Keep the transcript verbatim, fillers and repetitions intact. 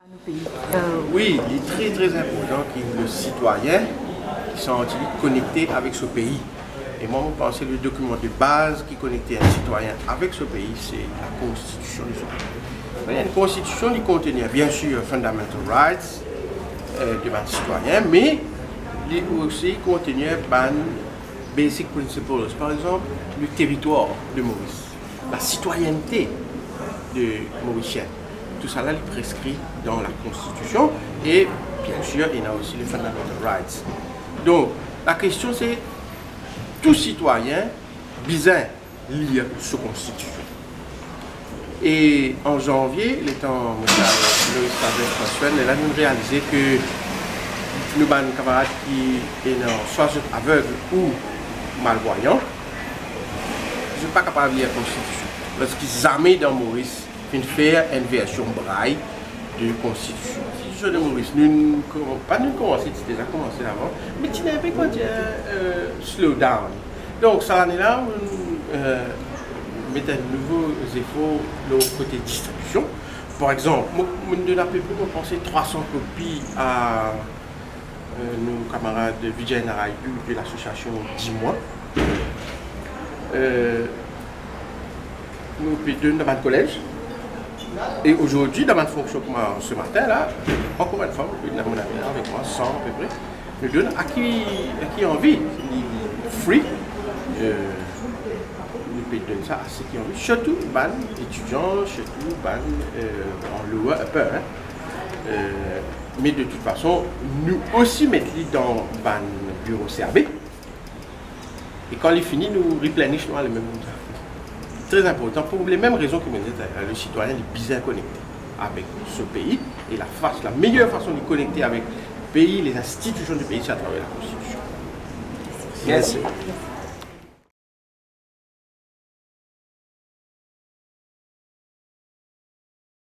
Wi, li tre, tre inportan ki le sitwayin ki santi li konekte avek so pei. E mwa, mo panse le dokiman de baz ki konekte enn sitwayin avek so pei, se la konstitision de so pei. Enn konstitision, li kontenir, bien sir, fundamental rights, euh, de bann sitwayin, me li osi kontenir bann basic principles, par exanp, le teritwar de Moris, la sitwayennte de Morisien. Tousala, li preskri dan la konstitision e, bien sir, ena osi le fundamental rights. Donk, la kestion se, tou sitwayin bizin lir so konstitision. E an zanvie, letan mo ti al Lois Lavers Paswenn, lerla nou realize ke nou bann kamarad ki ena swa zot aveg ou malvwayan, zot pa kapav lir konstitision. Parski zame dan Moris finn fer enn version Braille de konstitision. Konstitision de Moris, nou, nou, pa nou komanse, ti deza komanse avan, me ti ena inpe, kouma dir, euh, slow down. Donk, sa lane la, nou, euh, met enn nouvo zefor lor kote distribision. Par exanp, mo, mo donn apepre, mo panse, trwa san kopi a, euh, nou kamarad Vijay Naraidou de lasosiasion Dis-moi. Euh, nou pe donn dan bann kolez. E azordi, dan bann fonksion kouma se matin la, ankor enn fwa, mo pe donn, a mon avi, avek mwa, san apepre. Nou donn a ki, a ki anvi, li, li free. Euh, nou pe donn sa a seki anvi, sirtou bann etidian, sirtou bann, euh, an lower upper, hein. Euh, me de tout fason, nou osi met li dan bann biro C A B. E kan li fini, nou replenish nou lemem koumsa. Tre inportan, pou lemem rezon ki mo dir, le sitwayin, li bizin konekte avek so pei, e la fas, la meyer fason de konekte avek pei, les institutions du pays, c'est à travers la Constitution. Mersi.